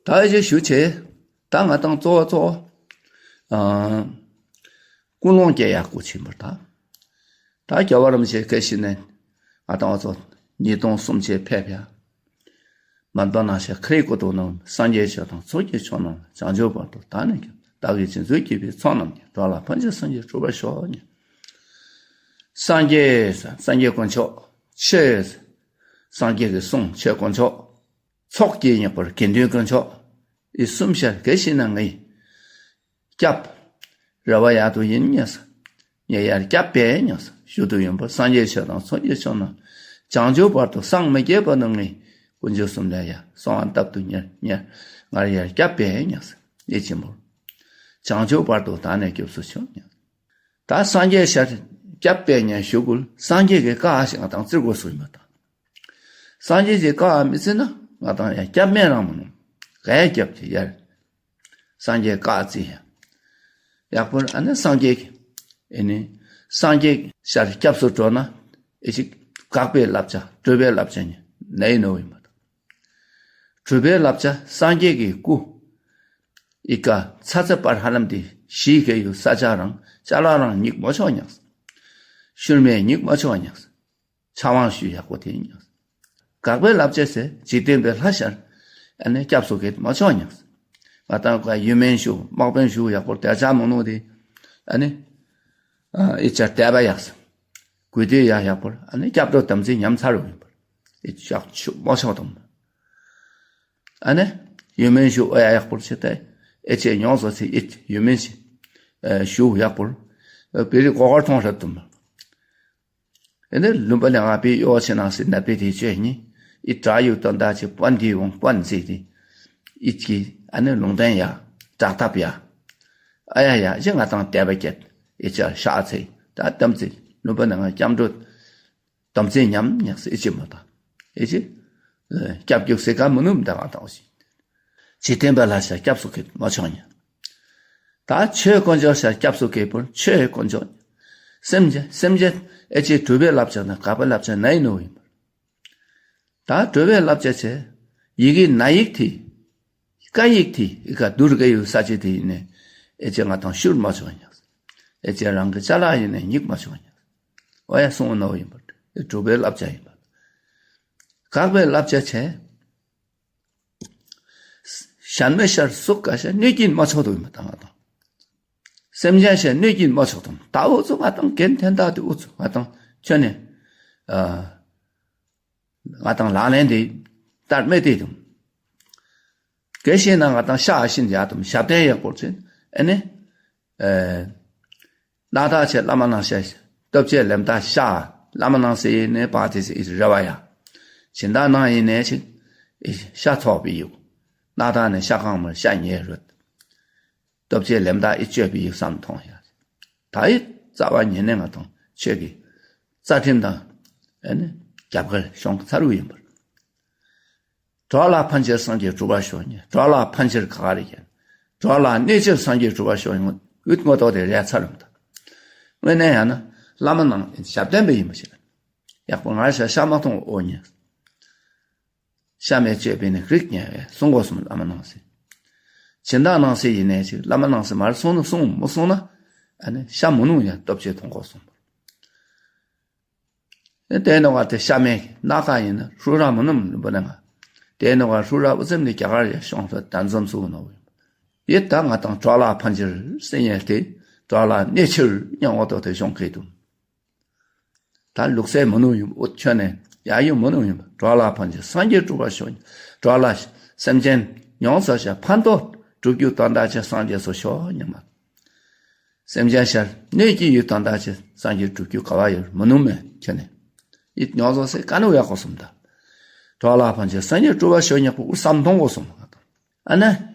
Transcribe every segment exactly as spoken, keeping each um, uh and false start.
ད་ཨེ་ཅེ་ཞུ་ཆེ། ད་ང་དང་གཙོ་བོ་གཙོ་བོ། ཨ། ཀུན་སློང་སྐྱེ་ཡག་གོ་ཆེན་པོ་ད། ད་རྒྱལ་བ་རིན་པོ་ཆེ་སྐད་ཤེས་ནས་ང་དང་ཚོ་ཉིས་སྟོང་སུམ་ཅུ་ཕེབས་ཡ། མ་འདོད་ན་ཤ་ཁ་རི་ཀོ་ཏོ་ནང་སངས་རྒྱས་ཆོས་དང་ཚོགས་ཀྱི་མཆོག་རྣམས་བྱང་ཆུབ་བར་དུ་བདག་ནི་ཁྱབ། བདག་གིས་རྗེ་བཙུན་བརྒྱུད་པའི་ཚོགས་རྣམས་ཀྱི། འགྲོ་ལ་ཕན་ཕྱིར་སངས་རྒྱས་འགྲུབ་པར་ཤོག་ཉེ། སངས་རྒྱས་སངས་རྒྱས་དཀོན་མཆོག་ཆོས། སངས་རྒྱས་ཀྱི་གསུང་ཆོས་དཀོན་མཆོག་ཚོགས་ཀྱི་ཉེ་པར་དགེ་འདུན་དཀོན་མཆོག་ཨི་གསུམ་ཤར་གེ་ཤི་ན་ངའི་སྐྱབས། རེ་བ་ཡག་ཏུ་ཡིན་ཉེ་ས། ཉེ་ཡར་སྐྱབས་པས་ཉེ་ས་ཞུ་དུ་ཡོན་པོ་སངས་རྒྱས་ཆོས་དང་ཚོགས་ཀྱི་མཆོག་རྣམས་བྱང་ཆུབ་བར་དུ་སངས་མི་རྒྱས་པ་ནི་ངའི་དཀོན་མཆོག་གསུམ་ལ་ཡ་གསོལ་བ་བཏབ་ཏུ་ཉེ་ཉེ་ངར་ཡར་སྐྱབས་པས་ཉེ་ས་ཡེ་ཆེན་པོ། བྱང་ཆུབ་བར་དུ་བདག་ནི་སྐྱབས་སུ་མཆི་ཉེ། ད་སངས་རྒྱས་ཤར་སྐྱབས་པས་ཉེ་ཞུ་དགོས། སངས་རྒྱས་ཀྱི་བཀའ་ཞིག་ང་དང་བརྩི་དགོས་སུ་ཡིན་པ་དང་། སངས་རྒྱས་ཀྱི་བཀའ་མི་བརྩི་ན་ང་དང་ཡང་སྐྱབས་མེད་རང་མི་ནོ། གའི་སྐྱབས་ཀྱི་ཡར། སངས་རྒྱས་བཀའ་བརྩི་ཡ། ཡག་པོ་ཨ་ནི་སངས་རྒྱས་ཀྱི་ཨེ་ནི་སངས་རྒྱས་ཤར་སྐྱབས་སུ་འགྲོ་ན་ཨེ་ཅིག་དགག་པའི་བསླབ་བྱ་སྒྲུབ་པའི་བསླབ་བྱ་ཉེ་ནའི་ནོ་ཡིན་པ་དང་། སྒྲུབ་པའི་བསླབ་བྱ་སངས་རྒྱས་ཀྱི་སྐུ། ཨི་ཀ་ཚ་ཚ་པར་ཧ་ལམ་དེ་ཞིག་གེ་ཡོད་ས་ཆ་རང་ཅ་ལག་རང་ཉིག་མོ་ཆོག་ཉག་ཤུར་མའི་ཉིག་མོ་ཆོག་ཉག་ཕྱག་དབང་ཞུ་ཡག་པོ་དེ་ཡིན། དགག་པའི་བསླབ་བྱ་ཟེར་འཇིག་རྟེན་པའི་ལྷ་ཤར། ཨ་ནི་སྐྱབས་སུ་གེ་མ་ཆོག་ཉག་ང་དང་ཀ་ཡུལ་མིན་ཞུ་དམག་དཔོན་ཞུ་ཡག་པོར་དལ་ཆགས་མང་ནོ་དེ། ཨ་ནི། ཨི་ཅར་དད་པ་ཡག་ས། གུས་འདུད་ཡག་ཡག་པོར་ཨ་ནི་སྐྱབས་འགྲོ་དམ་ཚིག་ཉམས་ཚར་བ་ཡིན་པར། ཨི་ཅག་ཆུ་མ་ཆོག་དང་། ཨ་ནི། ཡུལ་མིན་ཞུ་ཨོ་ཡ་ཡག་པོར་བྱེད་དེ། ཨེ་ཅེ་ཡོངས་སུ་ཚེ་ཨི་ཡུལ་མིན་ཞུ། ཞུ་ཡག་པོར། བེ་རི་གོ་གར་ཐོང་ར་དུམ། ཨེ་ནི་ལུམ་པ་ལས་ང་པའི་གཡོ་ཆེ་ནང་སྲིད་ནད་པའི་དེ་བཅོས་ནི། ཨི་དྲ་ཡུ་དོན་དག་ཆེ་པན་དེ་འོང་པན་ཟེ་དེ། ཨི་ཀི་ཨ་ནི་ལུང་བསྟན་ཡ། དྲག་ཐབས་ཡ། ཨ་ཡ་ཡ་ཞེ་ང་དང་དད་པ་སྐྱེད། ཨི་ཅར་ཤག་ཚེ་ད་དམ་ཚིག་ལུམ་པ་ལས་ང་སྐྱབས་འགྲོ། དམ་ཚིག་ཉམས་ཉག་སེ་ཨི་ཅི་མ་དང་། ཨི་ཅི། སྐྱབས་རྒྱུག་སེ་ཀ་མི་ནུམ་དང་ང་དང་ཞིག་འཇིག་རྟེན་པ་ལ་ཤ་སྐྱབས་སུ་ཁེབས་མ་ཆོག་ཉག་ད་ཆོས་དཀོན་མཆོག་ཤ་སྐྱབས་སུ་ཁེབས་པོར་ཆོས་དཀོན་མཆོག་སེམས་ཅན་སེམས་ཅན་ཨེ་ཅི་གྲུབ་པའི་བསླབ་བྱ་ན་དགག་པའི་བསླབ་བྱ་ན་ཡིན་ནོ་ཡིན་པར། ད་གྲུབ་པའི་བསླབ་བྱ་ཆེ། ཡི་གེ་ན་ཡིག་དེ། ཀ་ཡིག་དེ་ཡི་ག་བསྡུར་ག་ཡོད་ས་ཆེ་དེ་ཡིན་ནས། ཨེ་ཅི་ང་དང་ཤུར་མ་ཆོག་ཉག་ཨེ་ཅི་རང་གི་ཅ་ལག་ཡིན་ནས་ཉིག་མ་ཆོག་ཉག་ཨོ་ཡ་གསུང་ནོ་ཡིན་པར་གྲུབ་པའི་བསླབ་བྱ་ཡིན་པར། དགག་པའི་བསླབ་བྱ་ཆེ། ཞན་མེ་ཤར་སུག་ག་ཤ་གནོད་ཀྱིན་མ་ཆོག་དོ་ཡིན་པ་དང་ང་དང་། སེམས་ཅན་ཤ་གནོད་ཀྱིན་མ་ཆོག་དང་ད་འུ་ཚོ་ང་དང་རྒན་ཐན་ད་དེ་འུ་ཚོ་ང་དང་ཁྱོད་ནས། ང་དང་ལག་ལེན་དེ་ལྟར་མེད་དེ་དང་། གལ་ཤེ་ན་ང་དང་ཤ་ཤིན་ཡ་དང་ཞབས་བརྟན་ཡག་པོར་ཚེ་ཨེ་ནི། སྣ་ཐག་ཆེ་བླ་མ་ནང་ཤ་སྟོབས་ཆེ་ལེམ་ཐག་ཤ་བླ་མ་ནང་སེ་ཡིན་ནས་པ་དེ་སེ་ཨི་རེ་བ་ཡ། སྦྱིན་བདག་ནང་ཡིན་ནས་ཆེ། ཤ་ཚོགས་པའི་ཡུག་སྣ་ཐག་ནས་ཤ་གང་མར་ཤ་ཉེ་རུད། སྟོབས་ཆེ་ལེམ་ཐག་ཨི་སྤྱོད་པའི་ཡུག་བསམ་མཐོང་ཡ། ད་ཨི་རྩ་བ་ཉེ་ནས་ང་དང་ཆོས་ཀྱི་རྩ་ཁྲིམས་དང་ཨེ་ནི་རྒྱབ་ཁར་ཤོང་ཚར་བུ་ཡིན་པར། གྲོགས་ལ་ཕན་ཕྱིར་སངས་རྒྱས་འགྲུབ་པར་ཤོག་ཉེ། གྲོགས་ལ་ཕན་ཕྱིར་ག་ག་རེ་ཡིན། གྲོགས་ལ་གནོད་ཕྱིར་སངས་རྒྱས་འགྲུབ་པར་ཤོག་ཡོང་། འུད་ངོ་ཏོག་དེ་རེ་ཚར་རུང་དང་། དངོས་གནས་ཡང་ན་བླ་མ་ནང་ཞབས་བརྟན་པ་ཡིན་པ་ཞིག་ཡག་པོ་ང་ཤ་ཤ་མ་མཐོང་ཨོ་ཉེ། ཤ་མེད་སྤྱོད་པས་ནི་རིགས་ཉེ་བས་གསུང་དགོས་སོང་བླ་མ་ནང་སེ། སྦྱིན་བདག་ནང་སེ་ཡིན་ནས་ཅིག་བླ་མ་ནང་སེ་མར་སོང་ནི་སོང་མི་སོང་ན། ཨ་ནི་ཤ་མི་ནུང་ཡང་སྟོབས་ཆེ་མཐོང་དགོས་སོང་། དེ་ནོ་ག་དེ་ཤ་མེད་ནག་ཁ་ཡིན་ན་ཧྲུ་ར་མི་ནུམ་ལུམ་པ་ནང་། དེ་ནོ་ག་ཧྲུ་ར་འུ་ཙམ་ནི་རྒྱ་གར་ཡ་ཤོང་ཧྲ་དན་ཙམ་སུ་ནོ། ཡེ་ད་ང་དང་གྲོགས་ལ་ཕན་ཕྱིར་སེ་ཉེ་དེ་གྲོགས་ལ་གནོད་ཕྱིར་སྙང་བ་དོ་དེ་ཤོང་ཁེ་དུ། ད་ལུགས་སྲས་མི་ནུ་ཡུམ་ཨུ་ཆོས་ནས་ཡ་ཡུམ་མི་ནུ་ཡུམ་གྲོགས་ལ་ཕན་ཕྱིར་སངས་རྒྱས་འགྲུབ་པར་ཤོག་གྲོགས་ལ་སེམས་ཅན་ཡོངས་སུ་ཤ་ཕན་ཐོགས་སྒྲུབ་རྒྱུ་དོན་དག་ཆེ་སངས་རྒྱས་སུ་ཤོག་ཉི་མ། སེམས་ཅན་ཤར་གནོད་ཀྱི་ཡུལ་དོན་དག་ཆེ་སངས་རྒྱས་སྒྲུབ་རྒྱུ་ག་བ་ཡོད་མི་ནུ་མེད་ཁྱོད་ནས། ཡིད་ཉོག་བཟོ་སེ་ཀ་ནུ་ཡག་གོ་སོམ་ད། གྲོགས་ལ་ཕན་ཕྱིར་སངས་རྒྱས་འགྲུབ་པར་ཤོག་ཉག་པོ་ཨུ་བསམ་མཐོང་གོ་སོམ་ང་དང་། ཨ་ནི་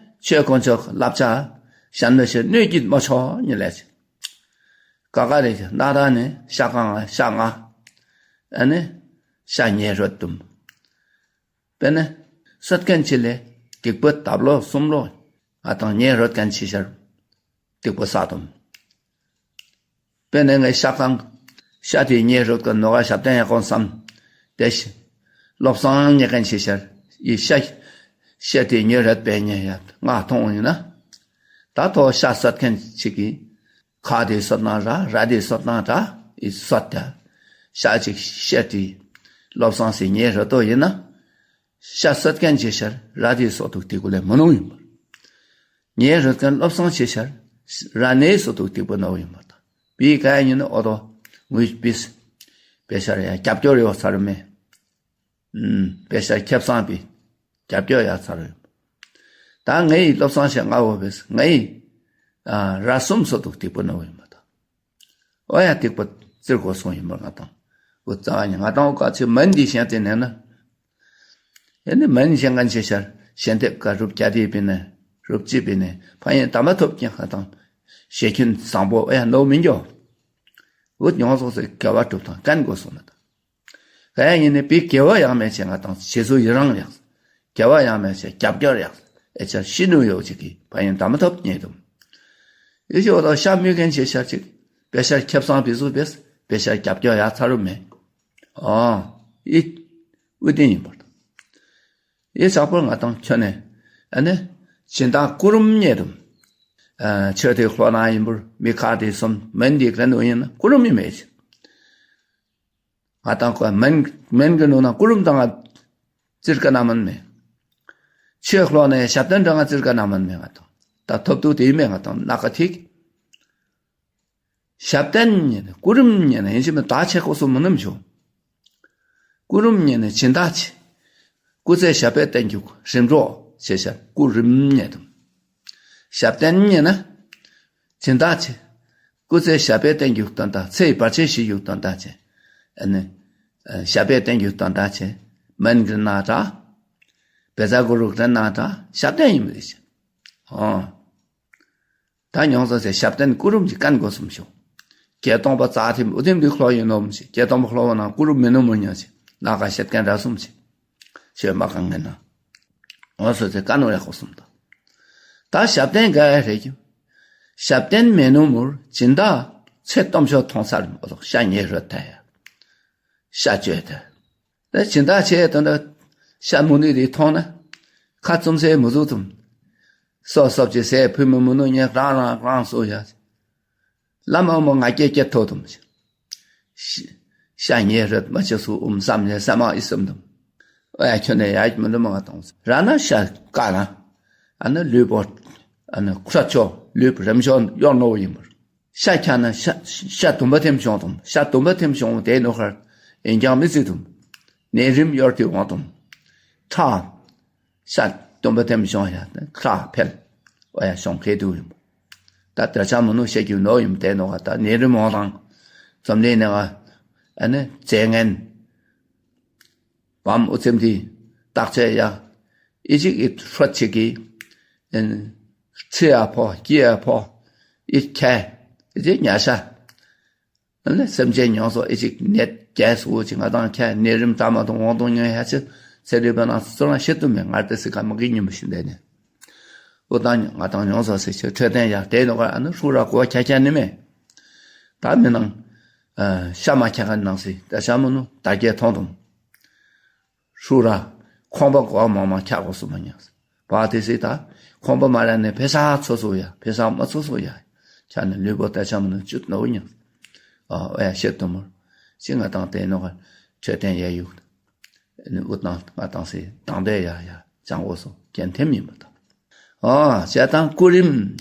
ཆོས་དཀོན་མཆོག་བསླབ་བྱ་གཞན་མི་ཤེས་གནོད་ཀྱིས་མ་ཆོག་ཉི་ལས་ཀྱི། ཀ་ཀ་རེ་ཀྱི་སྣ་ར་ནི་ཤ་གང་ང་ཤ་ང་། ཨ་ནི་ཤ་ཉེ་རོད་དུམ། དཔེར་ན་སད་མཁན་ཆེ་ལས་སྡིག་པ་དབ་ལོ་གསུམ་ལོ་ང་དང་ཉེ་རོད་མཁན་ཆེ་ཤར་སྡིག་པ་བསགས་དུམ། དཔེར་ན་ངའི་ཤ་ཁང་ཤ་དེའི་ཉེ་རོད་ཀྱི་ནོ་ག་ཞབས་བརྟན་ཡག་གོང་བསམ། དེ་བཞིན་བློ་བཟང་ཉེ་མཁན་ཆེ་ཤར་ཡི་ཤ་ ཤ་དེ་ཉེ་རུ་སྤེལ་ཉེ་ཡ་ང་མཐོང་ཡིན་ན། ད་ཐོག་ཤ་གསོད་མཁན་ཅིག་གིས་ཁ་དེ་གསོད་ན་ར་ར་དེ་གསོད་ན་ར་ཨི་གསོད་དེ། ཤ་ཅིག་ཤ་དེ་བློ་བཟང་སེ་ཉེ་རུ་ཏོ་ཡིན་ན། ཤ་གསོད་མཁན་ཆེ་ཤར་ར་དེ་གསོད་དུ་དེ་ཀུ་ལས་མི་ནུང་ཡིན་པར། ཉེ་རུ་མཁན་བློ་བཟང་ཆེ་ཤར་ར་ནེ་གསོད་དུ་དེ་ཀུ་ནོ་ཡིན་པར་དང་། བི་ག་ཡིན་ན་ཨོ་ཏོ་ངུས་པིས་པེ་ཤར་ཡ་རྒྱབ་སྐྱོར་ཡོད་ཚར་མེད། ཨུམ། དཔེ་ཆ་ཁེ་བཟང་པའི་རྒྱབ་སྐྱོར་ཡག་ཚར་ཡོད། ད་ངའི་བློ་བཟང་ཞེ་ལྔ་བོ་བས་ངའི་ཨ་ར་གསུམ་སོ་འདུག་སྡིག་པོ་ནོ་ཡིན་མ་ད། ཨོ་ཡ་སྡིག་པོ་བཙིར་དགོས་སོང་ཡིན་མ་ང་དང་། འུ་ཙང་ང་ང་དང་འུ་ག་ཚོད་མན་འདི་ཞེན་ཏེ་ནས་ན། ཡ་ནི་མན་ཞེན་ངན་ཆེ་ཤར་ཞེན་ཏེ་ཀ་རུབ་རྒྱ་དེ་པི་ནས་རུབ་ཅི་པི་ནས་ཕ་ཡན་ད་མ་ཐོབ་ཀྱང་ང་དང་ཞེ་ཁྱོན་བཟང་པོ་ཨོ་ཡ་ནོ་མི་འགྱོ། འུ་ཉོང་སོགས་སེ་དགེ་བ་སྒྲུབ་དང་ཀན་དགོས་སོང་ན་ད། ག་ཡང་ཡིན་ནི་པའི་དགེ་བ་ཡང་མེད་ཅེས་ང་དང་རྗེས་སུ་ཡི་རང་ཡང་། དགེ་བ་ཡང་མེད་ཅེས་རྒྱབ་སྐྱོར་ཡང་། ཨེ་ཅར་ཤི་ནུ་ཡོད་ཅིག་གིས་ཕ་ཡིན་ད་མ་ཐོབ་ཉེ་དུམ། ཡི་ཤོ་དང་ཤ་མུས་མཁན་ཆེ་ཤར་ཅིག་པེ་ཤར་ཁེབས་སང་བི་སུ་བེས་པེ་ཤར་རྒྱབ་སྐྱོར་ཡག་ཚ་རུ་མེད། ཨོ། ཨི། ཨུ་ཏིན་ཡིན་པར། ཡི་ཆག་པོར་ང་དང་ཁྱོད་ནས། ཨ་ནི། སྦྱིན་བདག་ཀུ་རུམ་ཉེ་དུམ། ཨ་ཆོས་དེ་ལྷོ་ན་ཡིན་པར་མི་ཁ་དེ་སོམ་མན་དེ་ག་ནུ་ཡིན་ན་ཀུ་རུམ་ཡིན་མེད་ཅིག་ང་དང་ཀོ་མན་མན་གི་ནུ་ན་ཀུ་རུམ་དང་ང་ཙིར་ཀ་ན་མན་མེ། ཆོས་ལོ་ནས་ཞབས་བརྟན་དང་ང་ཙིར་ཀ་ན་མན་མེ་ང་དང་། ད་ཐོབ་ཏུ་དེ་མེ་ང་དང་ན་ཀ་ཐིག་ཞབས་བརྟན་ཉེ་ནས་ཀུ་རུམ་ཉེ་ན་ཡིན་ཞིག་མེ་ད་ཆེ་ཁོ་སུ་མུ་ནུམ་ཆོ། ཀུ་རུམ་ཉེ་ནས་སྦྱིན་བདག་ཆེ། སྐུ་ཚེ་ཞབས་པད་བརྟན་རྒྱུག་རིམ་གྲོ་ཞེས་བྱ་ཀུ་རིམ་ཉེ་དུ། ཞབས་བརྟན་ཉེ་ན། སྦྱིན་བདག་ཆེ། སྐུ་ཚེ་ཞབས་པད་བརྟན་རྒྱུག་དོན་དག་ཚེ་ཡི་བར་ཆད་ཞི་རྒྱུག་དོན་དག་ཆེ། ཨ་ནི། ཞབས་པད་བརྟན་རྒྱུག་དོན་དག་ཆེ། མན་གི་ན་དྲ། བེ་ཛ་གུ་རུ་གི་ན་དྲ་ཞབས་བརྟན་ཡིན་མི་རེད་ཆེ། ཨོ། ད་མྱོང་ཚོ་ཚེ་ཞབས་བརྟན་ཀུ་རུམ་གྱི་ཀན་དགོས་སུམ་ཞུ། བརྒྱད་སྟོང་པ་རྩ་ཐིམ་ཨུ་ཐིམ་འདི་ལྷོ་ཡིན་ནོམ་ཞེས་བརྒྱད་སྟོང་པ་ལྷོ་བ་ན་ཀུ་རུམ་མི་ནུ་མུ་ཉ་ཞེས་ལ་ཀ་བཤད་མཁན་ར་སུམ་ཞེས་ཞོད་མ་གང་ངན་ན། འོ་སོ་ཚེ་ཀ་ནོ་ཡ་ཁོ་སུམ་ད། ད་ཞབས་བརྟན་ག་ཡ་རེད་ཀྱི། ཞབས་བརྟན་མི་ནུ་མུར་སྦྱིན་བདག་ཚེ་སྟོབས་ཤོར་མཐོང་སར་མོ་ལོག་ཤ་ཉེ་རོད་ད་ཡ། ཤ་བཅོས་ད། ད་སྦྱིན་བདག་ཆེ་དོན་དུ་ཤ་མུ་ནི་རི་མཐོང་ན། ཁ་བཙུམ་སའི་མུ་ཟུག་ཐུམ། སོ་སོབ་ཀྱི་སའི་ཕུ་མུ་མུ་ནུ་ཉེ་རང་རང་རང་སོ་ཡ། བླ་མ་མོ་ང་སྐད་སྐད་ཐོ་ཐུམ། ཤ་ཉེ་རོད་མ་ཆེ་སུ་ཨུམ་བསམ་ཉེ་ས་མ་ཨི་སུམ་དུམ། ཨོ་ཡ་ཁྱོད་ནས་ཡ་མི་འདུག་མ་ང་དང་ར་ན་ཤ་ཀ་ན། ཨ་ནི་ལུས་པོ། ཨ་ནི་ཁུ་ར་ཆོ་ལུས་པོ་རིམ་ཤོ་ཡོར་ནོ་ཡིན་པར། ཤ་ཁྱ་ན་ཤ་ཤ་དུམ་པ་ཐེམ་བྱུང་དུམ་ཤ་དུམ་པ་ཐེམ་བྱུང་དེ་ནོ་ཁར་ཨིན་ཀྱང་མི་ཚི་དུམ། ནད་རིམས་གཡོར་དུ་འོང་དུམ། ཁྲག་ཤ་དུམ་པ་ཐེམ་བྱུང་ཡ་ཁྲག་འཕེལ། ཨོ་ཡ་བྱུང་ཁེ་དུ་ཡིན། ད་དེ་ཆ་མི་ནུ་ཤ་རྒྱུ་ནོ་ཡིན་དེ་ནོ་ཁ་ད་ནད་རིམས་འོང་དང་། འཛམ་གླིང་ནས་ང་ཨ་ནི་རྫས་ངན། བམ་ཨུ་ཚེམ་དི་བརྟག་དཔྱད་ཡ། ཨི་ཅིག་ཨི་ཧྲོད་ཅིག་གི། ཨིན། ཚི་ཡ་ཕོ་ཀི་ཡ་ཕོ། ཨི་ཁྱེ། ཨི་ཅིག་ཉ་ཤ། ཨ་ནི་སེམས་ཅན་ཉོང་སོ་ཨི་ཅིག་ནད་རྒྱས་སུ་ཅིག་ང་དང་ཁྱེ་ནད་རིམས་དྲ་མ་དང་འོང་དང་ཉོ་ཡ་ཅི། ཚེ་རིལ་པ་ནང་སུ་རང་ཤེས་ཏུ་མེད་ངར་ཏེ་སི་ཁ་མ་གི་ཉིན་མོ་ཤི་འདས་ནས། ཨུ་དང་ང་དང་ཉོང་སོ་སི་ཆེ་འཕྲོད་བསྟེན་ཡ་དེ་ནོ་ག་ཨ་ནི་ཧྲུ་ར་གོ་ཁྱ་ཁྱ་ནི་མེད། ད་མི་ནང་། ཤ་མ་ཁྱ་ཁ་ནང་སི་ད་ཤ་མོ་ནུ་ད་རྒྱས་ཐོང་དུམ། ཧྲུ་ར། ཁོང་པ་གོ་མ་མ་ཁྱ་གོ་སུ་མ་ཉག་བ་དེ་སི་ད། ཁོང་པ་མ་ར་ནི་ཕེ་ས་ཚོ་སུ་ཡ་ཕེ་ས་མ་ཚོ་སུ་ཡ། ཁྱ་ནི་ལུས་པོ་ད་ཤ་མོ་ནུ་ཅུད་ནོ་ཉག་ཨ་ཨོ་ཡ་ཤེད་དུ་མོ། ཅི་ང་དང་དེ་ནོ་ག་འཕྲོད་བསྟེན་ཡ་ཡུག་ཨ་ནི་ཨུ་དང་ང་དང་སི་དང་དེ་ཡ་ཡ་ཅང་འོ་སོ་གན་ཐེམ་ཡིན་པ་དང་། ཨ་བྱ་དང་སྐུ་རིམ།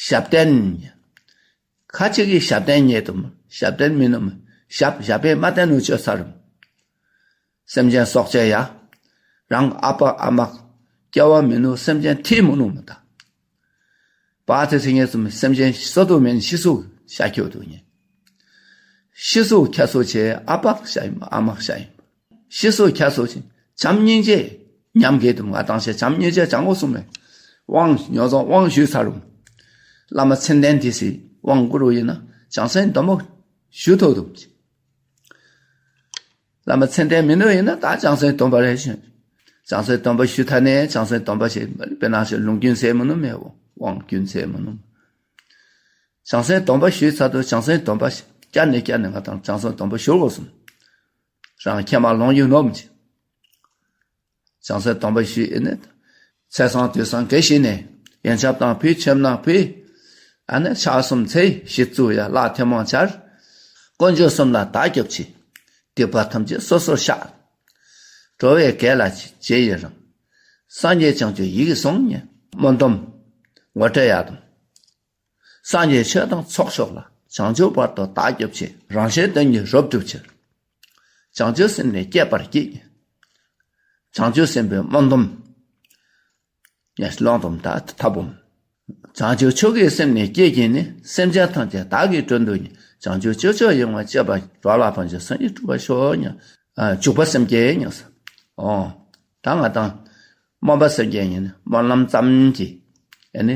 ཞབས་བརྟན། ཁ་ཅིག་གིས་ཞབས་བརྟན་ཉེ་དུ་མ་ཞབས་བརྟན་མི་ནུ་མ་ཞབས་ཞབས་པས་མ་བརྟན་ནུ་ཅོ་ས་རུམ། སེམས་ཅན་སྲོག་བཅད་ཡ། རང་ཨ་ཕ་ཨ་མ་སྐྱེ་བ་མི་ནུ་སེམས་ཅན་ཐི་མུ་ནུ་མ་ད། བ་ཚེ་ཚེ་ངེས་སུམ་སེམས་ཅན་སོ་དུ་མེན་ཤི་སུ་ཤ་ཁྱོ་དུ་ཉེ། ཤི་སུ་ཁྱ་སུ་ཆེ་ཨ་ཕ་ཤ་ཡིན་ཨ་མ་ཤ་ཡིན། ཤི་སོ་ཁྱ་སོ་ཅིག་བྱམས་སྙིང་རྗེ་ཉམས་དགོས་དུ་ང་དང་ཞེ་བྱམས་སྙིང་རྗེ་བྱང་གོ་གསུངས་མེད། དབང་ཉོ་ཚོང་དབང་ཞུས་ཚར་རུང་། བླ་མ་མཚན་ལྡན་དེ་སི་དབང་བསྐུར་བ་ཡིན་ན་བྱང་སེམས་སྡོམ་པ་ཞུ་ཐུབ་དུ། བླ་མ་མཚན་ལྡན་མིན་ནོ་ཡིན་ན་ད་བྱང་སེམས་སྡོམ་པ་རེད་ཞུ། བྱང་སེམས་སྡོམ་པ་ཞུ་ཐ་ནས་བྱང་སེམས་སྡོམ་པ་ཞེས་དཔེར་ན་ཞེ་ལུང་རྒྱུན་ཟེར་མི་ནུ་མེད་འོ་དབང་རྒྱུན་ཟེར་མི་ནུ། བྱང་སེམས་སྡོམ་པ་ཞུས་ཚར་དུ་བྱང་སེམས་སྡོམ་པ་བསྐྱར་ནས་བསྐྱར་ནས་ང་དང་བྱང་སེམས་སྡོམ་པ་ཞུ་དགོས་སོང་། རང་ཁྱེད་མ་ལོང་ཡུལ་ནོམ་གྱི། བྱང་སེམས་སྡོམ་པ་ཞུས་ཨེ་ནི། ཚེས་བཟང་དུས་བཟང་གེ་ཞིག་ནས་ཡོན་ཆབ་དང་ཕུལ་ཆེམ་ནང་ཕུལ། ཨ་ནི་ཕྱག་གསུམ་འཚལ་ཞིག་བཙུགས་ཡ་ལྷ་ཐལ་མོ་སྦྱར། དཀོན་མཆོག་གསུམ་ལ་བདག་སྐྱབས་མཆི། སྡིག་པ་ཐམས་ཅད་སོ་སོར་བཤགས། འགྲོ་བའི་དགེ་ལ་རྗེས་ཡི་རང་། སངས་རྒྱས་བྱང་ཆུབ་ཡིད་ཀྱིས་བཟུང་ནས། སྨོན་འདུན་ངོ་སྤྲོད་ཡག་དང་། སངས་རྒྱས་ཆོས་དང་ཚོགས་མཆོག་ལ། བྱང་ཆུབ་བར་དུ་བདག་སྐྱབས་མཆི། རང་གཞན་དོན་གཉིས་རབ་སྒྲུབ་ཕྱིར། བྱང་ཆུབ་སེམས་ནི་བསྐྱེད་པར་བགྱི། བྱང་ཆུབ་སེམས་དཔའི་སྨོན་འདུན། ཡང་སློང་སྡོམ་ད་ཐབ་བུམ། བྱང་ཆུབ་ཆོས་ཀྱི་སེམས་ནི་བསྐྱེད་བགྱིས་ནས། སེམས་ཅན་ཐམས་ཅད་བདག་གིས་མགྲོན་དུ་བསྙེན། བྱང་ཆུབ་སྤྱོད་མཆོག་ཡོངས་བསྔོས། སྤྱོད་པ་འགྲོ་ལ་ཕན་ཕྱིར་སངས་རྒྱས་གྲུབ་པར་ཤོག་སྙམ། ཨ། འཇུག་པ་སེམས་བསྐྱེད་སྙམ་ཟེར། ཨོ། ད་ང་དང་སྨོན་པ་སེམས་བསྐྱེད་ཡིན་ན་སྨོན་ལམ་ཙམ་གྱིས་ཨེ་ནི།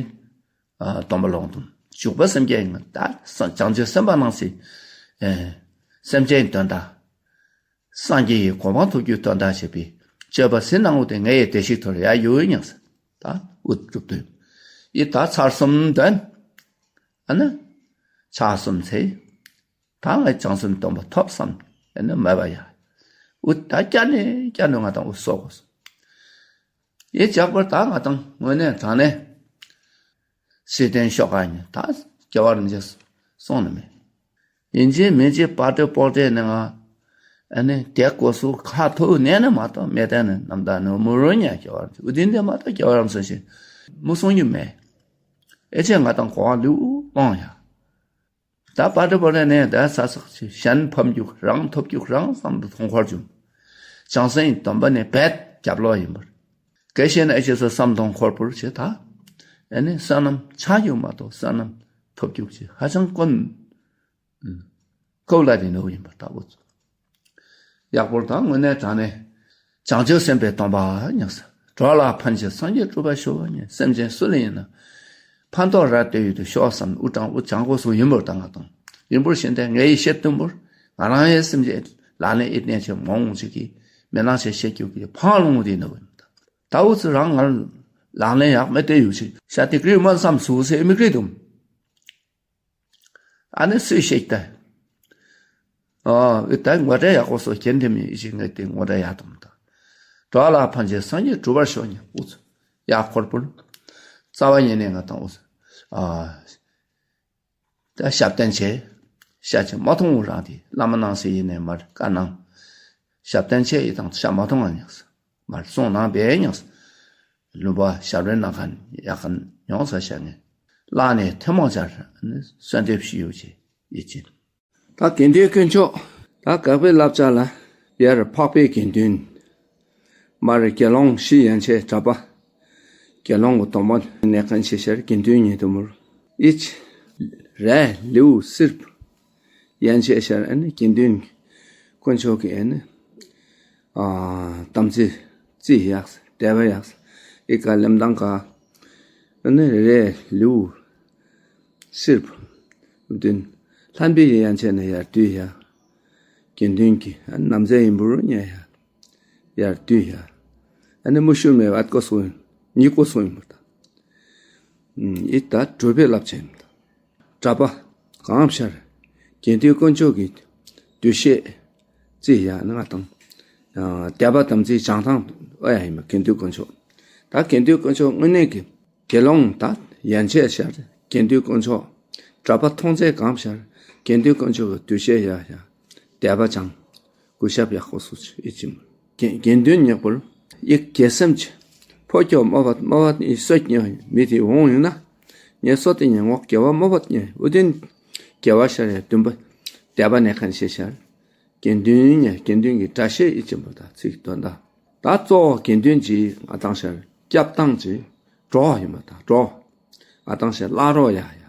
ཨ། སྡོམ་པ་སློང་སྡོམ། འཇུག་པ་སེམས་བསྐྱེད་ཡིན་ན་ད་བྱང་ཆུབ་སེམས་དཔའ་རྣམས་སི། ཨེ། སེམས་ཅན་དོན་དག་སངས་རྒྱས་ཀྱི་གོ་འཕང་ཐོབ་རྒྱུའི་དོན་དག་བྱེད་པའི་སྤྱོད་པ་ཟིན་གནང་བ་དེ་ངའི་བདེ་གཤེགས་ཐོར་ཡ་ཡོད་སྙམ་ཟེར། ད་འུ་སྒྲུབ་དོན། ཡི་ད་ཚར་གསུམ་འདོན། ཨ་ནི། ཕྱག་གསུམ་འཚལ། ད་ངས་བྱང་སེམས་སྡོམ་པ་ཐོབ་བསམ། ཨ་ནི་མོས་པ་ཡ། འུ་ད་བསྐྱར་ནས་བསྐྱར་ནས་ང་དང་འུ་གསོག་དགོས། ཡི་ཇག་པར་ད་ང་དང་དངོས་གནས་དྲང་གནས། སྲིད་དོན་ཤོག་ཁ་ཉིན་ད་རྒྱལ་བ་རིན་ཆེན་གསུངས་ནི་མེད། ཡིན་གཅིག་མིན་གཅིག་པ་ཏྲེ་པོ་ཏྲེ་ནི་ང་། ཨ་ནི་དེ་སྐོར་སུ་ཁ་ཐུག་ནས་ནི་མ་གཏོགས་མེད་དེ་ནི་རྣམ་དག་ནི་མུ་རུ་ཉ་རྒྱལ་བ་རིན་ཆེན་འུ་དིན་དེ་མ་གཏོགས་རྒྱལ་བ་རིན་ཆེན་ཞིག་མུ་གསུང་རྒྱུ་མེད། ཨེ་ཅེ་ང་དང་གོ་བ་ལུས་སྤང་ཡ། ད་པ་ཏྲེ་པོ་ཏྲེ་ནས་ད་ས་སག་ཅིག་གཞན་ཕམ་རྒྱུག་རང་ཐོབ་རྒྱུག་རང་བསམ་དུ་མཐོང་འཁོར་བྱུང་། བྱང་སེམས་སྡོམ་པ་ནི་རྦད་རྒྱབ་ལོག་ཡིན་པར། དགེ་བཤེས་ན་ཨེ་ཅེ་སོ་བསམ་མཐོང་འཁོར་པོར་བྱེད་ད། ཨེ་ནི་བསོད་ནམས་ཆག་རྒྱུག་མ་གཏོགས་བསོད་ནམས་ཐོབ་རྒྱུག་ཅིག་ཧ་ཅང་དཀོན། ཁོ་ལ་དེ་ནོ་ཡིན་པར་ལྟ་བུ་ཚོ། ཡག་པོར་དང་དངོས་གནས་དྲང་ནས། བྱང་ཆུབ་སེམས་དཔའི་སྡོམ་པ་ཉམས་སུ། འགྲོ་ལ་ཕན་ཕྱིར་སངས་རྒྱས་གྲུབ་པར་ཤོག་ཉེ་སེམས་ཅན་སུ་ལ་ཡིན་ན། ཕན་ཐོགས་རག་ལྟོས་ཡོད་དུ་ཤོག་བསམ་དབུ་དྲང་དབུ་བྱང་སྒོ་སུ་ཡིན་པར་དང་ང་དང་། ཡིན་པར་ཤེས་ཏེ་ངའི་ཤེས་བདུན་པོར། ང་རང་ཡང་སེམས་ཅན་ལག་ལེན་ཨེ་གཏན་ཆེ་མང་བོ་ཅིག་གིས་མི་ནང་ཆེ་བཤད་རྒྱུ་གི་ཕང་ལོང་དེ་ནོ་ཡིན། ད་འུ་ཚོ་རང་ང་ལག་ལེན་ཡག་མེད་དེ་ཡོད་ཅིག་ཤ་དེ་ཀྲི་མ་བསམ་སུ་སེ་མི་ཀྲི་དུམ། ཨ་ནི་སུས་ཤེས་ད། ཨོ། ད་ངོ་སྤྲོད་ཡག་པོ་སོ་ཁྱེད་འདི་མི་ཞིག་ངས་དེ་ངོ་སྤྲོད་ཡག་དུམ་ད། འགྲོ་ལ་ཕན་ཕྱིར་སངས་རྒྱས་གྲུབ་པར་ཤོག་ཉེ་འུ་ཚོ། ཡག་འཁོར་པོར། རྩ་བ་ཉིད་ནས་ང་དང་འུ་ཚོ། ཨ། ད་ཞབས་བརྟན་བྱས། ཤ་ཅིག་མ་མཐོང་རང་དེ་བླ་མ་ནང་སེ་ཡིན་ནས་མར་བཀའ་གནང་། ཞབས་བརྟན་བྱས་ཡི་དང་ཤ་མ་མཐོང་ང་ཉག་སེ། མར་གསུང་གནང་བས་ཉག་སེ། ལུང་པ་ཞབས་རེ་གནང་མཁན་ཡག་མཁན་ཡོང་ས་ཤ་ངེ། བླ་ནས་ཐེངས་མང་སྦྱར་ནས་གསོལ་འདེབས་ཞུས་ཡོད་ཅེས་ཡིད་ཆེས། ད་དགེ་འདུན་དཀོན་མཆོག་ད་དགག་པའི་བསླབ་བྱ་ལ་ཡར་འཕགས་པའི་དགེ་འདུན། མར་དགེ་སློང་བཞི་ཡན་ཆད་གྲྭ་པ། དགེ་སློང་གི་སྡོམ་པ་གནས་མཁན་ཆེ་ཤར་དགེ་འདུན་ཉིད་དུ་མུར། ཨིཆ། རས་ལེའུ་སིར། ཡན་ཆད་ཤར་ཨ་ནི་དགེ་འདུན་དཀོན་མཆོག་གི་ཨ་ནི། ཨ། དམ་ཚིག་རྩིས་ཡག་དད་པ་ཡག་ཨི་ཀ་ལེམ་དང་ཀ་ཨ་ནི་རས་ལེའུ་སིར། བདུན། ལྷན་པའི་ཡན་ཆད་ནས་ཡར་བསྡུས་ཡ། དགེ་འདུན་གྱི་ཨ་ནི་ནམ་ཟས་ཡིན་པུར་ཉལ་ཡ། ཡར་བསྡུས་ཡ། ཨ་ནི་མུ་ཤུ་མེ་བ་ཀོ་སུ་ཡིན། ཉི་ཀོ་སུ་ཡིན་པུར་ད། ཨི་ད་གྲུབ་པའི་བསླབ་བྱ་ཡིན། གྲྭ་པ་གང་ཤར། དགེ་འདུན་དཀོན་མཆོག་གི་འདུ་ཤེས་རྩིས་ཡ་ནི་ང་དང་། དད་པ་དམ་ཚིག་བྱང་ཐང་ཨོ་ཡ་ཡིན་མ་དགེ་འདུན་དཀོན་མཆོག་ད་དགེ་འདུན་དཀོན་མཆོག་དངོས་གནས་ཀྱི་དགེ་སློང་ད་ཡན་ཆད་ཤར། དགེ་འདུན་དཀོན་མཆོག་གྲྭ་པ་མཐོང་ཚད་གང་ཤར། དགེ་འདུན་དཀོན་མཆོག་གི་འདུ་ཤེས་ཡ་ཡ། དད་པ་བྱང་། གུས་ཞབས་ཡག་པོ་སུ་ཅི་ཨི་ཅིམ། དགེ་དགེ་འདུན་ཉེ་པོར། ཡིག་དགེ་སེམས་ཀྱི། ཕོ་ཁྱོ་མོ་བ་མོ་བ་ཡི་སོ་ཉེ་མི་དེ་འོང་ཡོང་ན། ཉེ་སོ་དེ་ཉེ་ངོག་དགེ་བ་མོ་བ་ཉེ་འུ་དིན། དགེ་བ་ཤར་ཡ་བདུན་པ། དད་པ་གནས་མཁན་ཤེས་ཤར། དགེ་འདུན་ཉེ་དགེ་འདུན་གྱི་བཀྲ་ཤིས་ཨི་ཅིམ་པོ་དང་ཚིག་དོན་དག་ད་གཙོ་བོ་དགེ་འདུན་གྱི་ང་དང་ཤར་སྐྱབས་སྟངས་ཀྱི་གྲོགས་ཡིན་པ་དང་གྲོགས། ང་དང་ཤར་བླ་རོགས་ཡ་ཡ།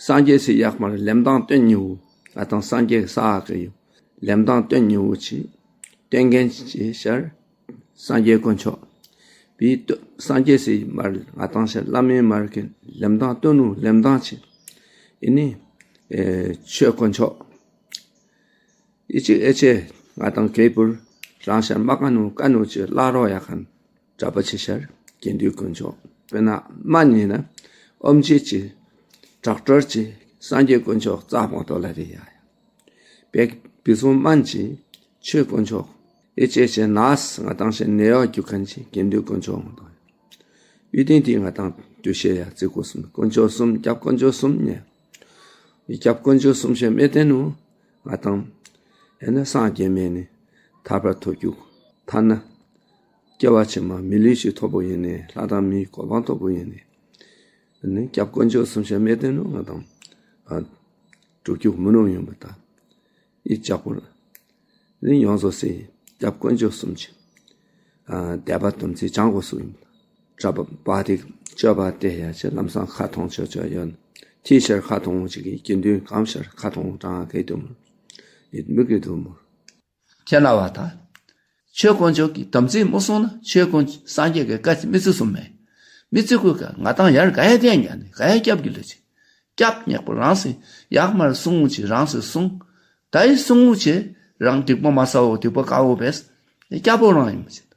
སངས་རྒྱས་སི་ཡག་མར་ལེམ་དང་སྟོན་ཉི་འུ། ང་དང་སངས་རྒྱས་ས་ཨ་ཀ་ཡུ། ལེམ་དང་སྟོན་ཉི་འུ་ཆི། སྟོན་མཁན་ཆི་ཤར། སངས་རྒྱས་དཀོན་མཆོག་བི་སྟོ་སངས་རྒྱས་སི་མར་ང་དང་ཤར་བླ་མའི་མར་གི་ལེམ་དང་སྟོན་ནུ་ལེམ་དང་ཆི། ཨི་ནི། ཨེ་ཆོས་དཀོན་མཆོག་ཨི་ཅི་ཨེ་ཆེ། ང་དང་གེ་པུར། རང་ཤར་མ་ཀ་ནུ་ཀ་ནུ་ཆི་བླ་རོགས་ཡ་མཁན། གྲྭ་པ་ཆེ་ཤར་དགེ་འདུན་དཀོན་མཆོག་དཔེར་ན་སྨན་ཡིན་ན་ཨོམ་ཆེ་ཆེ། ཌོག་ཊར་ཆེ། སངས་རྒྱས་དཀོན་མཆོག་རྩ་མོ་ཏོ་ལ་རེ་ཡ་ཡ། བེག་བི་སོང་སྨན་ཆེ། ཆོས་དཀོན་མཆོག་ཨེ་ཅེ་ཅེ་ནས་ང་དང་ཞེ་ནེ་ཡོག་རྒྱུག་མཁན་ཞིག་དགེ་འདུན་དཀོན་མཆོག་ང་དང་། ཡུལ་དེ་དེ་ང་དང་དུ་ཤེས་ཡ་བརྩི་དགོས་གསུམ་དཀོན་མཆོག་གསུམ་སྐྱབས་དཀོན་མཆོག་གསུམ་ཉེ། ཡི་སྐྱབས་དཀོན་མཆོག་གསུམ་ཞེ་མེད་དེ་ནུ། ང་དང་། ཨེ་ན་སངས་རྒྱས་མེད་ནི། ཐར་པར་ཐོབ་རྒྱུ། ཐ་ན། སྐྱེ་བ་ཕྱི་མ་མི་ལུས་ཤིག་ཐོབ་པོ་ཡིན་ནི་ལྷ་དང་མིའི་གོ་འཕང་ཐོབ་པོ་ཡིན་ནི། ནི་སྐྱབས་དཀོན་མཆོག་གསུམ་ཞེ་མེད་དེ་ནུ་ང་དང་། ཨ། སྒྲུབ་རྒྱུ་མི་ནུ་ཡོང་པ་དང་། ཡི་ལྕགས་པོར། ནི་ཡོངས་སུ་སེ་སྐྱབས་དཀོན་མཆོག་གསུམ་གྱི། ཨ། དད་པ་དམ་ཚིག་བྱང་དགོས་སུ་ཡིན། གྲྭ་པ་པ་དེ་སྤྱོད་པ་དེ་ཡ་ཆེ་ལམ་སང་ཁ་ཐོང་ཆོ་ཆོ་ཡོད། ཐི་ཤར་ཁ་ཐོང་ཅིག་གི་དགེ་འདུན་གང་ཤར་ཁ་ཐོང་གྲང་གེ་དུ་མོ། ཡིད་མི་གི་དུ་མོ། ཁྱེད་ན་བ་ད། ཆོས་དཀོན་མཆོག་གི་དམ་ཚིག་མི་སྲུང་ན་ཆོས་དཀོན་སངས་རྒྱས་ཀྱི་བཀའ་མི་བརྩི་གསུངས་མེད། མི་བརྩི་དགོས་ཀ་ང་དང་ཡར་ག་ཡ་བསྟན་ཀྱང་ནི་ག་ཡ་སྐྱབས་ཀྱི་ལུས་ཅི། སྐྱབས་ཉེག་པོ་རང་སེ་ཡག་མར་སྲུང་ངུ་ཅི་རང་སེ་སྲུང་། ད་ཡི་སྲུང་ངུ་ཅི་རང་སྡིག་པོ་མ་ས་འོ་སྡིག་པོ་དཀའ་འོ་བས། སྐྱབས་པོ་རང་ཡིན་མི་ཅི།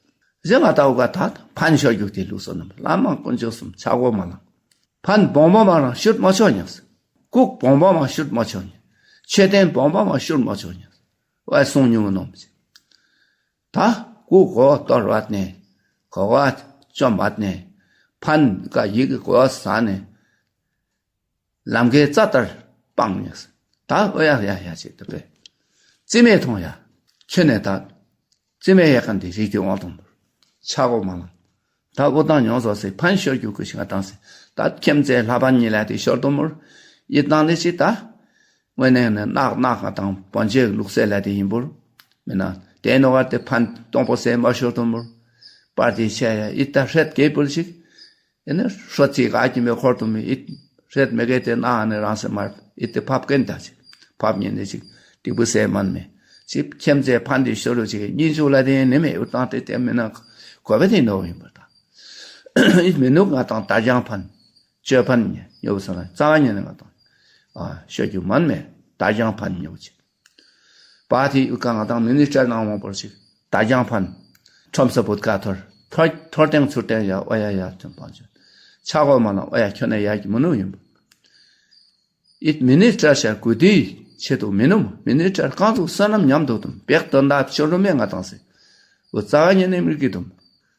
གཞན་ང་ད་འོ་ག་ད་ཕན་ཤོར་རྒྱུག་དེ་ལུགས་སོ་ནམ་བླ་མ་དཀོན་མཆོག་གསུམ་ཆ་གོ་མ་ལང་། ཕན་བོང་བོ་མ་རང་ཤུད་མ་ཆོག་ཉག་སེ། ལྐུགས་བོང་བོ་མ་ཤུད་མ་ཆོག་ཉག་མཆོད་རྟེན་བོང་བོ་མ་ཤུད་མ་ཆོག་ཉག་སེ། ཨའི་སོང་ཉུང་ནོམ་ཅི། ད་ཀུ་གོ་གཏོར་བ་ནས་གོ་བ་བཅོམ་པ་ནས་ཕན་ཀ་ཡིག་གོ་བ་ཟ་ནས་ལམ་ཁའི་རྩ་ལྟར་སྤང་ནས་ད་ཨོ་ཡ་ཡ་ཡ་ཅེས་དུ་པས་རྩིས་མེད་མཐོང་ཡ་ཁྱོད་ནས་ད་རྩིས་མེད་ཡ་ཁན་དེ་རིགས་དེ་དབང་དང་པོར་ཆ་གོ་མ་ལང་། ད་འུ་དང་ཡོངས་སོ་སི་ཕན་ཤོར་རྒྱུ་ཀུ་ཤི་ང་དང་སི་ད་ཁྱིམ་མཚེས་ལྷ་པ་གཉིས་ལ་དེ་ཤོར་དུ་མུར་ཡིད་ནང་ནས་ཅི་ད། དངོས་གནས་ནི་ནག་ནག་ང་དང་བོན་ཆོས་ལུགས་སྲོལ་ལ་དེ་ཡིན་པུར། མི་ན་དེ་ནོ་གར་དེ་ཕན་སྟོང་པོ་སེ་མ་ཤོར་དུ་མུར། པར་དེ་ཆེ་ཡ་ཡིད་ད་ཧྲེད་གེ་པུར་ཞིག་ཡིན་ན་ཧྲོ་ཚིག་ག་གྱིན་པའི་འཁོར་དུ་མི་ཡིད་ཧྲེད་མེ་གེ་དེ་ནག་ནི་རང་སེ་མར་ཡིད་དེ་ཕབ་ཀན་ད་ཅིག་ཕབ་ཉིན་ནི་ཅིག་སྡིག་པུ་སེ་མན་མེ་ཅིག་ཁྱིམ་མཚེས་ཕན་དེ་ཤོར་རུ་ཅིག་གཉིས་ཆུ་ལ་དེ་ནི་མེ་ཡུ་དང་དེ་དེ་མི་ན་གོ་བ་དེ་ནོ་ཡིན་པར་ད་ཡིད་མི་ནུག་ང་དང་ད་ཅང་ཕན། ཅོད་ཕན་ཉེ་ཉོ་བུ་སང་རྩ་བ་ཉེ་ནི་ང་དང་། ཨ་ཤོད་རྒྱུ་མན་མེ་ད་ཅང་ཕན་ཉོ་བུ་ཅིག་པ་དེ་ཡུ་ཀ་ང་དང་མི་ནི་སྤྲད་ནང་མང་པོར་ཅིག་ད་ཅང་ཕན། ཁྲོམ་ས་བུད་ཀ་ཐོར་ཐོར་ཐོར་ཏེང་ཚུར་ཏེང་ཡ་ཨོ་ཡ་ཡ་ཐོན་པང་ཆོད། ཆ་གོ་མ་ན་ཨོ་ཡ་ཁྱོད་ནས་ཡ་གི་མི་ནུ་ཡིན་པ། ཡིད་མི་ནི་སྤྲད་ཤར་དགོས་དུས་ཆེད་དུ་མི་ནུ་མི་ནི་སྤྲད་རྐང་ཚུགས་བསོད་ནམས་ཉམས་དུ་དུམ་བེག་དོན་དག་ཤོར་རུ་མེ་ང་དང་སི། འུ་རྩ་བ་ཉེ་ནས་མི་གི་དུམ།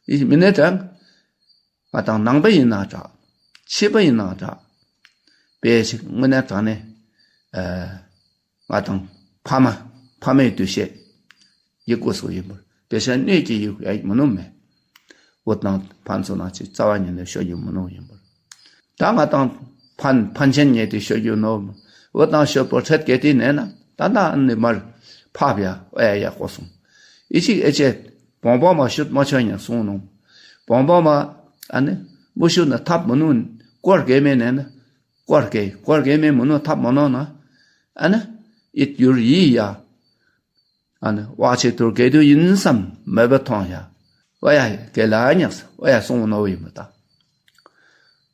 ཡིད་མི་ནི་སྤྲད། ང་དང་ནང་པ་ཡིན་ན་འདྲ། ཕྱི་པ་ཡིན་ན་འདྲ། དཔེ་ཞིག་དངོས་གནས་དྲང་གནས། ཨ། ང་དང་ཕ་མ་ཕ་མའི་འདུ་ཤེས། ཡི་གོ་སོ་ཡིན་པར་དཔེ་ཆ་གནས་ཀྱི་ཡི་གོ་ཡ་མི་ནུ་མེ། འུ་དང་ཕན་ཚུན་ནང་ཅིག་རྩ་བ་ཉིད་ནས་ཤོད་རྒྱུ་མི་ནུ་ཡིན་པར། ད་ང་དང་ཕན་ཕན་ཆེན་ཉེ་དེ་ཤོད་རྒྱུ་ནོ། འུ་དང་ཤོད་པོ་ཁྲེད་གེ་དེ་ནས་ན་ད་ད་ཨ་ནི་མར་ཕབ་ཡ་ཨེ་ཡ་གོ་སོང་། ཨི་ཅིག་ཨེ་ཅེ། བོང་བོ་མ་ཤུད་མ་ཆོད་ཉ་སོང་ནོ། བོང་བོ་མ་ཨ་ནི་མུ་ཤུད་ན་ཐབ་མི་ནུ་སྐོར་གེ་མེ་ནས་ན་སྐོར་གེ་སྐོར་གེ་མེ་མི་ནུ་ཐབ་མི་ནོ་ན་ཨ་ནི་ཨིད་ཡུར་ཡི་ཡ་ཨ་ནི་བ་ཆེ་ཐུར་གེ་དུ་ཡིན་སམ་མེ་བ་ཐོང་ཡ་ཨོ་ཡ་གེ་ལ་ཉག་ཨོ་ཡ་སོང་ནོ་ཡི་མི་ད་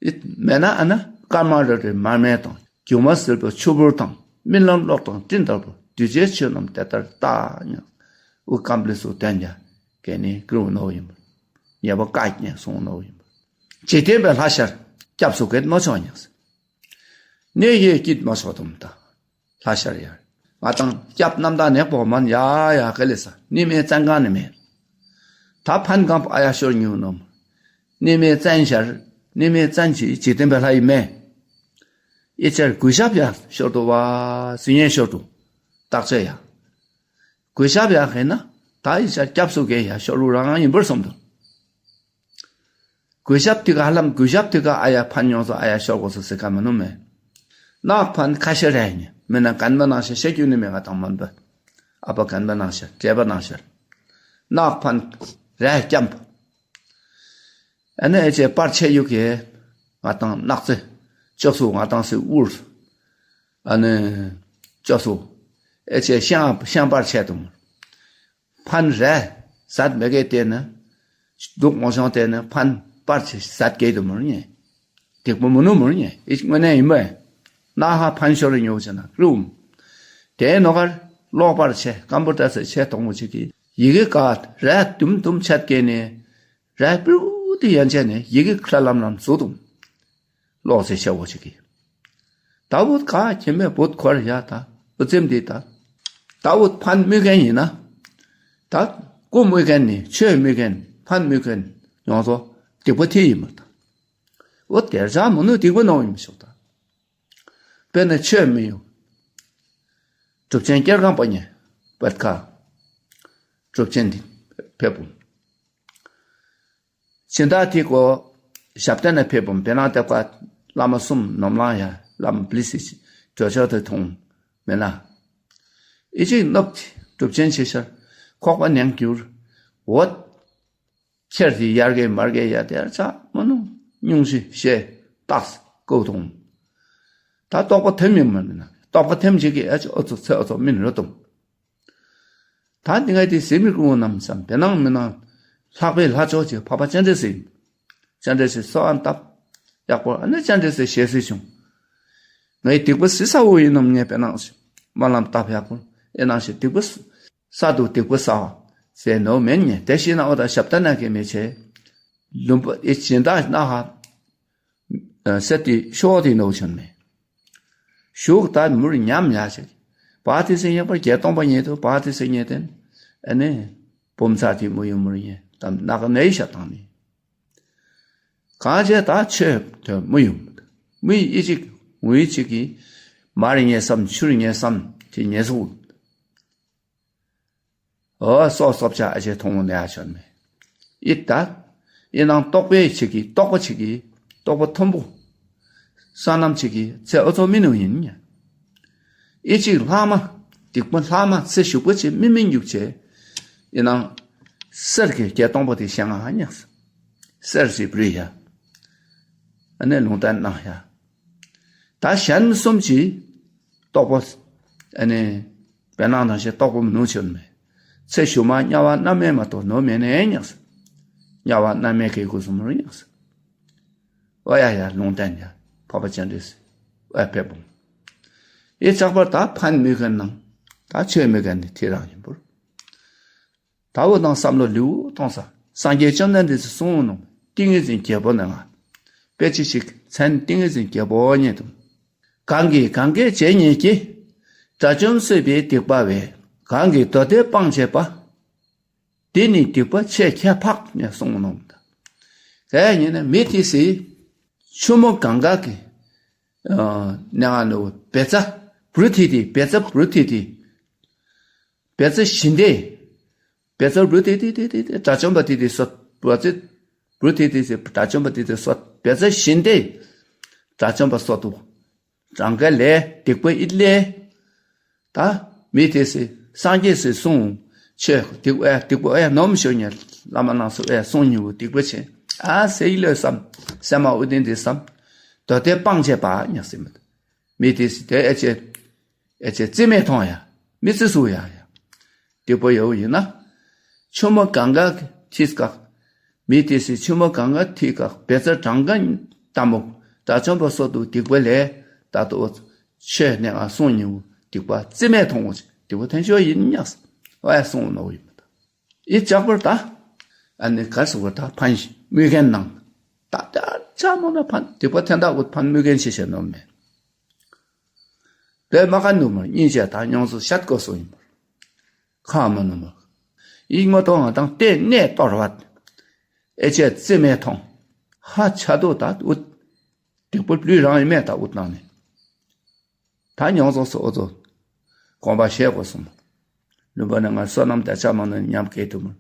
ཨིད་མེ་ན་ཨ་ནི་ཀར་མ་ར་རི་མར་མེ་དང་རྒྱུ་མ་སིལ་བུ་ཆུ་བུར་དང་རྨི་ལམ་གློག་དང་སྤྲིན་ལྟར་བུ་དུས་ཆེན་ཆོས་རྣམས་དེ་ལྟར་ལྟ་ཉག་ཨུ་ཀམ་པླི་སུ་དོན་ཡ། གལ་ནི་ཀྲུང་ནོ་ཡིན་པ། ཉེ་བ་བཀའ་བརྙན་སོང་ནོ་ཡིན་པ། འཇིག་རྟེན་པའི་ལྷ་ཤར་སྐྱབས་སུ་གེད་མ་ཆོག་ཉག་སེ། གནས་ཡེ་སྐྱིད་མ་ཆོག་དུམ་ད། ལྷ་ཤར་ཡར། ང་དང་སྐྱབས་རྣམ་དག་ནེག་པོ་མན་ཡ་ཡ་ག་ལེ་ས་ནི་མེ་བཙན་གང་ནི་མེ། ད་ཕན་གང་ཨ་ཡ་ཤོར་ཉུ་ནོམ། ནི་མེ་བཙན་ཤར་ནི་མེ་བཙན་གྱི་འཇིག་རྟེན་པའི་ལྷ་ཡི་མེ། ཨི་ཅར་གུས་ཞབས་ཡ་ཤོར་དུ་བ་སི་ཉེ་ཤོར་དུ། བརྟག་དཔྱད་ཡ། གུས་ཞབས་ཡག་ཧེ་ན་ད་ཡི་ཆ་སྐྱབས་སུ་གེ་ཡ་ཤོར་རུ་རང་ཡིན་པར་སོང་དུ། གུས་ཞབས་དུས་ག་ཧ་ལམ་གུས་ཞབས་དུས་ག་ཨ་ཡ་ཕན་ཡོང་སོ་ཨ་ཡ་ཤོར་གོ་སོ་ཟེར་ག་མི་ནུ་མེ། ནག་ཕན་ཁ་ཤས་རེ་ཉེ་མི་ན་གན་པ་ནང་ཤ་ཤ་རྒྱུ་ནི་མེ་ག་དང་མན་པ། ཨ་ཕ་གན་པ་ནང་ཤ་བྲེ་པ་ནང་ཤ། ནག་ཕན་རེ་སྐྱམ་པ། ཨ་ནི་ཨེ་ཅེ་པར་ཆེ་ཡུ་གེ། ང་དང་ནག་ཙེ། ཅོག་སུ་ང་དང་སི་ཨུར། ཨ་ནི། ཅོག་སུ། ཨེ་ཅེ་ཤང་ཤང་པར་ཆེ་དུང་། ཕན་རེ། ཟད་མེ་གེ་ཏེ་ནི། སྡུག་མོ་ཤང་ཏེ་ནི་ཕན་པར་ཆེ་ཟད་གེ་དུ་མུར་ཉེ། དེག་པོ་མུ་ནུ་མུར་ཉེ་ཨི་ངོ་ནེ་ཡིན་པ། ན་ཧ་ཕན་ཤོར་ཉོ་ཆེ་ན་རུམ། དེ་ནོ་གར་ལོག་པར་ཆེ་ཀམ་པུ་ཊར་སེ་ཆེ་གཏོང་མུ་ཆེ་གི་ཡི་གེ་ཀ་རེ་དུམ་དུམ་ཆད་གེ་ནི། ར་པིའུ་ཏི་ཡན་ཆད་ནས་ཡི་གེ་ཁྲ་ལམ་ལམ་བཟོ་དུམ། ལོག་ཟེར་ཤ་བོ་ཅིག་གིས། ད་བུད་ག་ཁྱེད་མེད་བུད་འཁོར་ཡ་ད་བུ་ཙེམ་འདི་ད། ད་བུད་ཕན་མི་མཁན་ཡིན་ན། ད་ སྐུ་སྨོས་མཁན་ནི་ཆོས་སྨོས་མཁན་ཕན་སྨོས་མཁན་ཡོངས་རྫོགས་སྡིག་པ་དེ་ཡིན་པར་ཐལ། འོ་དེར་ཆགས་མ་ནུས་སྡིག་པ་ནོར་ཡིན་མི་ཆོག་ད། དཔེར་ན་ཆོས་མི་ཡོང་། གྲུབ་ཆེན་སྐྱེར་སྒང་པ་ཉེ་བད་ཁ། གྲུབ་ཆེན་འདི་ཕེབས་པོ། སྦྱིན་བདག་དེ་གོ་ཞབས་བརྟན་ན་ཕེབས་པོ་བེ་ནང་ལྟེབ་ཀ་བླ་མ་གསུམ་ནོམ་ལང་ཡ་བླ་མ་བླི་སི་གྲོས་ཆོད་དུ་ཐོང་མེ་ན། ཨི་ཅིག་ནོབ་གྲུབ་ཆེན་ཆེ་ཤར་ཁོག་པ་ནང་གྱུར། འོད། ཁྱེར་ཏེ་ཡར་གེ་མར་གེ་ཡ་དེར་ཆ་མ་ནུ་སྙུང་གཞི་ཞེ་རྟགས་ཀོ་ཐོང་། ད་རྟོགས་པ་ཐེམ་ཡིན་མ་མིན་ན་རྟོགས་པ་ཐེམ་ཅིག་གི་ཨ་ཅི་ཨོ་ཚོ་ཚེ་ཨོ་ཚོ་མིན་རོ་དུམ། ད་འདི་ངས་དེ་ཟེར་མི་དགོས་ནམ་བསམ་པའི་ནང་མི་ནང་ལྷག་པའི་ལྷ་ཆོག་ཅེས་འཕགས་པ་སྤྱན་རས་གཟིགས། སྤྱན་རས་གཟིགས་གསོལ་བ་བཏབ། ཡག་པོ་ཨ་ནི་སྤྱན་རས་གཟིགས་ཞལ་གཟིགས་བྱུང་། ངའི་སྡིག་པ་སི་ས་འོ་ཡིན་ནམ་ངས་པའི་ནང་ཞིག་སྨོན་ལམ་བཏབ་ཡག་པོ་ཨེ་ནང་ཞིག་སྡིག་པ་ས་དུ་སྡིག་པ་ས་ཟེར་ནོ་མེན་ཉེ་དེ་ཤི་ན་འོ་ད་ཞབས་ཏ་ན་གེ་མེ་ཆེ། ལུམ་པ་ཨེ་སྦྱིན་བདག་ན་ཧ། སེ་ཏི་ཤོ་ཏི་ནོ་ཆོན་མེ། ཞུགས་ད་མུར་ཉམས་ཡ་ཞིག་བ་ཏི་སེ་ཉེ་པར་བརྒྱད་སྟོང་པ་ཉེ་དུ་བ་ཏི་སེ་ཉེ་དེན། ཨ་ནི། བུམ་ཚ་ཏི་མུ་ཡུ་མུར་ཉེ་དམ་ནག་ནེ་ཤ་དང་ནི། གང་བྱས་ད་ཆོས་དོན་མུ་ཡུ་མུ་ཡི་ཨི་ཅིག་ངུ་ཡི་ཅིག་གི་མར་ཉེ་སམ་ཆུར་ཉེ་སམ་ཏི་ཉེ་སུ། ཨོ་སོ་སོབ་ཆ་ཨ་ཅེ་མཐོང་ནས་ཨ་ཆོན་མེ། ཨི་ད། ཨི་ནང་རྟོག་པའི་ཆེ་གི་རྟོག་པ་ཆེ་གི་རྟོག་པ་མཐོན་པོ། ས་རྣམས་ཆེ་གི་ཚེ་ཨོ་ཚོ་མི་ནུ་ཡིན་ཉ། ཨི་ཅིག་ལྷག་མ། སྡིག་པ་ལྷག་མ་ཚེ་ཞུགས་པ་ཆེ་མི་མི་འཇུག་ཆེ། ཨི་ནང་། གསེར་གྱི་བརྒྱད་སྟོང་པ་དེ་བཤད་ང་ཧ་ཉག་གསེར་ཞིག་བྲིས་ཡ། ཨ་ནེ་ལུང་བསྟན་གནང་ཡ། ད་གཞན་གསུམ་གྱིས་རྟོགས་པ། ཨ་ནི། བེ་ནང་ནང་བཞིན་རྟོགས་པ་མི་ནུ་ཆོད་མེད། ཚེ་ཞུ་མ་དམྱལ་བ་མནར་མེད་མ་གཏོགས་ནོར་མེད་ནས་ཉགས། དམྱལ་བ་མནར་མེད་ཀྱི་སྐུ་གསུམ་རུ་ཉགས། ཨོ་ཡ་ཡ་ལུང་བསྟན་ཡ་འཕགས་པ་སྤྱན་རས་གཟིགས་ཨ་ཕེབས་པོ། ཨེ་ལྕགས་པར་ད་ཕན་མི་གན་ནང་ད་ཆོས་མི་གན་ནི་ཐེ་རང་ཡིན་པོར། ད་འུ་དང་བསམ་བློ་ལེའུ་གཏོང་ས་སངས་རྒྱས་བཅོམ་ལྡན་འདས་སུ་གསུངས་ནོ། ཏིང་ངེ་འཛིན་བརྒྱད་པོ་ནི་ང་། དཔེ་ཅི་ཞིག་མཚན་ཏིང་ངེ་འཛིན་བརྒྱད་པོ་ཉིད་དུ། གང་གིས་གང་གིས་བྱས་ཉིད་ཀྱིས། དགྲ་བཅོམ་གསོད་པའི་སྡིག་པ་བས། གང་གིས་མདོ་སྡེ་སྤང་བྱས་པ། དེ་ནི་སྡིག་པ་ཆེས་ཁྱད་འཕགས་ནས་གསུངས་ནོ། དེ་ཡིན་ན་མི་དེ་སི། ཆུ་མོ་གང་ག་གི། ནང་ནུ་བེ་ཙ་བུ་ཐི་ཏི་བེ་ཙ་བུ་ཐི་ཏི། བེ་ཙ་བཞི་འདི། བེ་ཙ་བུ་ཐི་ཏི་ཏི་ཏི་ཏི་དགྲ་བཅོམ་པ་ཏི་ཏི་སོད་བ་ཙི། བུ་ཐི་ཏི་ཏི་དགྲ་བཅོམ་པ་ཏི་ཏི་སོད་བེ་ཙ་བཞི་འདི། དགྲ་བཅོམ་པ་སོད་དུ། རང་ག་ལས་སྡིག་པ་ཨི་ལས། ད་མི་དེ་སི་སངས་རྒྱས་སི་གསུང་། ཆོས་སྡིག་ཨེ་སྡིག་པ་ཨེ་ནོམ་ཤོ་ཉེ་བླ་མ་ནང་སུ་ཨེ་གསུང་ཉེ་བུ་སྡིག་པ་ཆེ། ཨ་སེ་ཡི་ལོས་སམ། སེ་མ་ཨུ་ཏིན་དེ་སམ། དོ་དེ་སྤང་བྱས་པ་ཉག་སེ་མི། མི་དེ་སི་དེ་ཨེ་ཅེ། ཨེ་ཅེ་རྩིས་མེད་མཐོང་ཡ། མི་རྩི་སུ་ཡ་ཡ། སྡིག་པ་ཡོད་ཡིན་ན། ཆུ་མོ་གང་ག་ཐིས་ཀ། མི་དེ་སི་ཆུ་མོ་གང་ག་ཐིས་ཀ་བེ་ཙ་གྲངས་ཀ་ལྟ་མོ། དགྲ་བཅོམ་པ་སོགས་དུ་སྡིག་པ་ལས། ད་དུ་ཆོས་ནས་ང་གསུང་ཉིན་སྡིག་པ་རྩིས་མེད་མཐོང་བ་སྡིག་པ་ཐན་ཤོ་ཡིན་ཉག་ཨ་གསུང་ནོ་ཡིན་མ་ད། ཨི་ལྕགས་པར་ད། ཨ་ནི་ག་སུ་བར་ད་ཕན་ཞིག་མུས་རྒན་ནང་། ད་ད་ཆ་མོ་ན་ཕན་སྡིག་པ་ཐན་ད་འུ་ཕན་མུས་རྒན་ཞེས་བྱ་ནོ་མེད། དེ་མ་ཁ་ནུ་མར་སྙིང་རྗེ་དང་མྱོང་ཚོར་ཤད་དགོས་སོ་ཡིན་པར། ཁ་མ་ནུ་མར། ཡིག་མ་ཐོང་ང་དང་ལྟས་གནས་གཏོར་བ། ཨེ་ཅེ་རྩིས་མེད་མཐོང་། ཧ་ཆ་དོ་ད་ཨུད། སྡིག་པ་ལུས་རང་ཡིན་མེད་ད་ཨུད་ནང་ནས། ད་མྱོང་ཚོར་སོ་ཨོ་ཚོ། དགོངས་པ་བཞེས་དགོས་སོང་། ལུས་པ་ནི་ང་བསོད་ནམས་དེ་ཆ་མ་ནུ་ཉམས་སྐྱེས་ཐུབ་མར།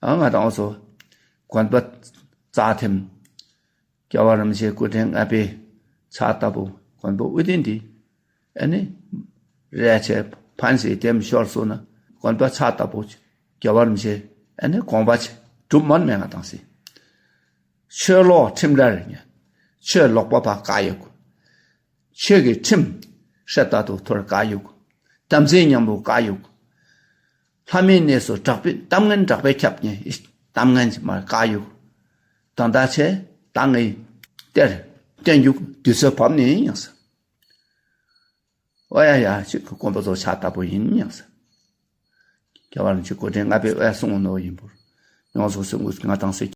ཨ་ང་དང་ཨོ་ཚོ། དགོན་པ་རྩ་ཐེམ། རྒྱལ་བ་རིན་པོ་ཆེ་སྐུ་ཕྲེང་ལྔ་པའི་ཕྱག་ལྟ་བུ་མགོན་པོ་ཨུ་ཏན་འདི། ཨ་ནི། རས་ཆེ་ཕན་སེ་དེམ་ཤོར་སོང་ན་མགོན་པོ་ཕྱག་ལྟ་བུ་རྒྱལ་བ་རིན་པོ་ཆེ་ཨ་ནི་དགོངས་པ་ཆེ་གྲུབ་མར་མེད་ང་དང་སི། ཆོས་ལོག་ཁྲིམས་རར་ཉན། ཆོས་ལོག་པ་བ་བཀག་ཡོད་གོ། ཆོས་ཀྱི་ཁྲིམས་ཧྲེ་ལྟ་དུ་ཐོར་བཀག་ཡོད་གོ། དམ་ཚིག་ཉམས་པོ་བཀག་ཡོད་གོ། ལྷ་མིའི་གནས་སུ་དྲག་པོའི་གཏམ་ངན་དྲག་པོས་ཁྱབ་ཉེ་གཏམ་ངན་གྱི་མར་བཀག་ཡོད། ད་ལྟ་ཆེ་ད་ངའི་གཏེར་བསྟན་རྒྱུ་དུས་ཚོད་བབ་ནས་ཡིན་ཡང་ཟེར། ཨོ་ཡ་ཡ་ཅིག་གི་དཀོན་པོ་ཚོ་ཕྱག་ལྟ་བུ་ཡིན་ཡང་ཟེར། རྒྱལ་བ་རིན་པོ་ཆེ་སྐུ་ཕྲེང་ལྔ་པའི་ཨོ་ཡ་གསུང་ངོ་ནོ་ཡིན་པུར། མྱོང་ཚོར་སེམས་ངུ་ང་དང་སེ།